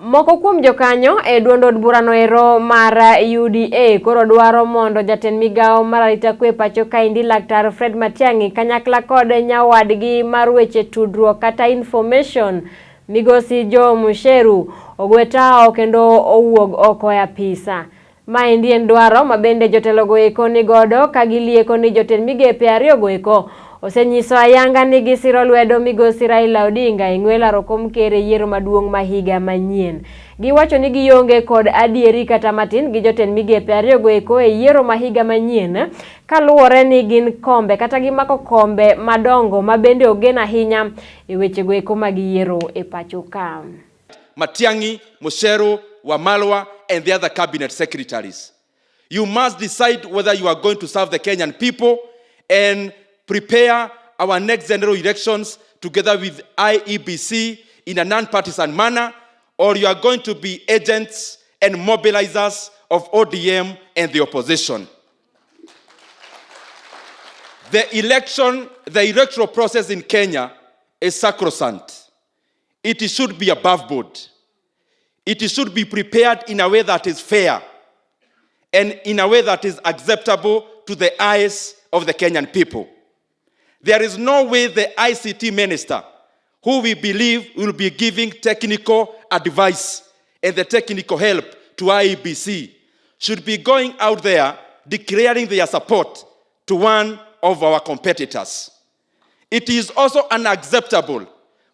Moko kuom jokanyo e duond od burano ero mar UDA koro dwaro mondo jatend migawo mar arita kwe pacho kaendi Laktar Fred Matiang'i kanyakla kod nyawadgi mar weche tudruok kata information migosi Joe Mucheru ogwe tawo kendo owuog oko e apisa. Maendi en dwaro ma bende jotelogo eko ni godo ka gilieko ni jotend migepe ariyogo eko osenyiso ayanga ni gisiro lwedo migosi Raila Odinga e ng'we laro kom ker e yiero maduong' ma higa manyien. Giwacho ni gionge kod adieri kata matin gi jotend migepe ariyogo eko e yiero ma higa manyien kaluwore ni gin kombe kata gimako kombe madongo ma bende ogen ahinya e wechego eko mag yiero e pacho ka. Matiang'i, Mucheru, Wamalwa, and the other cabinet secretaries. You must decide whether you are going to serve the Kenyan people and prepare our next general elections together with IEBC in a non-partisan manner, or you are going to be agents and mobilizers of ODM and the opposition. The electoral process in Kenya is sacrosanct. It should be above board. It should be prepared in a way that is fair and in a way that is acceptable to the eyes of the Kenyan people. There is no way the ICT minister, who we believe will be giving technical advice and the technical help to IEBC, should be going out there declaring their support to one of our competitors. It is also unacceptable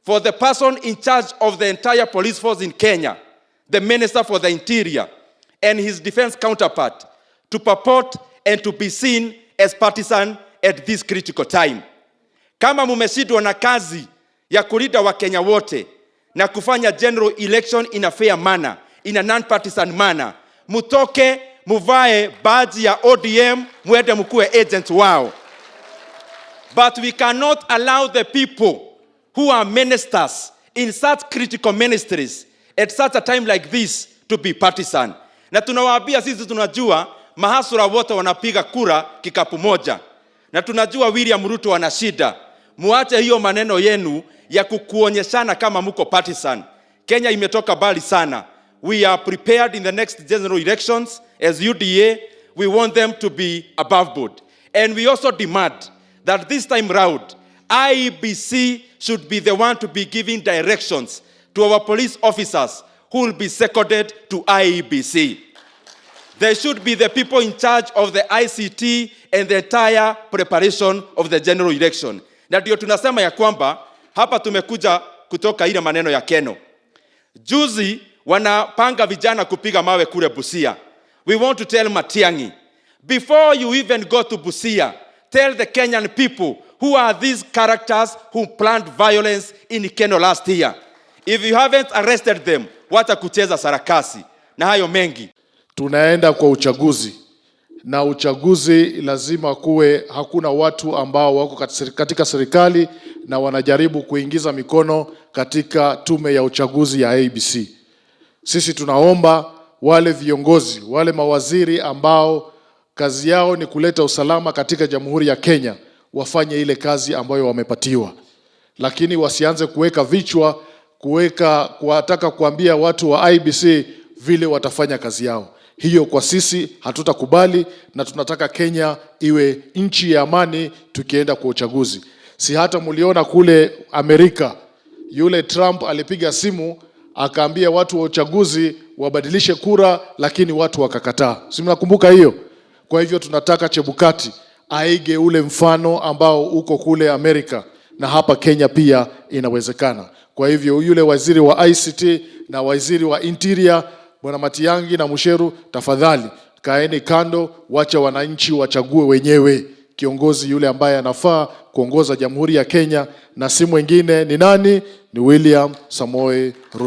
for the person in charge of the entire police force in Kenya, the Minister for the Interior, and his defense counterpart to purport and to be seen as partisan at this critical time. Kama mumeshindwa na kazi ya kulinda Wakenya wote na kufanya general election in a fair manner, in a non-partisan manner, mutoke muvae badge ya ODM muende mkuwe agents wao. But we cannot allow the people who are ministers in such critical ministries at such a time like this to be partisan. Na tunawaambia sisi tunajua mahasla wote wanapiga kura kikapu moja, na tunajua William Ruto ana shida. Muache hiyo maneno yenu ya kukuonyeshana kama muko partisan. Kenya imetoka mbali sana. We are prepared in the next general elections as UDA. We want them to be above board. And we also demand that this time round, IEBC should be the one to be giving directions to our police officers who will be seconded to IEBC. They should be the people in charge of the ICT and the entire preparation of the general election. Na ndio tunasema ya kwamba hapa tumekuja kutoka ile maneno ya Keno. Juzi wanapanga vijana kupiga mawe kule Busia. We want to tell Matiang'i, before you even go to Busia, tell the Kenyan people who are these characters who planned violence in Keno last year. If you haven't arrested them, wacha kucheza sarakasi na hayo mengi. Tunaenda kwa uchaguzi na uchaguzi lazima kuwe hakuna watu ambao wako katika serikali na wanajaribu kuingiza mikono katika tume ya uchaguzi ya IEBC. Sisi tunaomba wale viongozi, wale mawaziri ambao kazi yao ni kuleta usalama katika Jamhuri ya Kenya wafanye ile kazi ambayo wamepatiwa, lakini wasianze kuweka vichwa, kuweka kuwataka kuambia watu wa IEBC vile watafanya kazi yao. Hiyo kwa sisi hatutakubali, na tunataka Kenya iwe nchi ya amani tukienda kwa uchaguzi. Si hata muliona kule Amerika, yule Trump alipiga simu akaambia watu wa uchaguzi wabadilishe kura, lakini watu wakakataa. Si mnakumbuka hiyo? Kwa hivyo tunataka Chebukati aige ule mfano ambao uko kule Amerika na hapa Kenya pia inawezekana. Kwa hivyo yule waziri wa ICT na waziri wa Interior Bwana Matiang'i na Mucheru, tafadhali kaeni kando, wacha wananchi wachague wenyewe kiongozi yule ambaye anafaa kuongoza Jamhuri ya Kenya, na si mwingine ni nani? Ni William Samoei Ruto.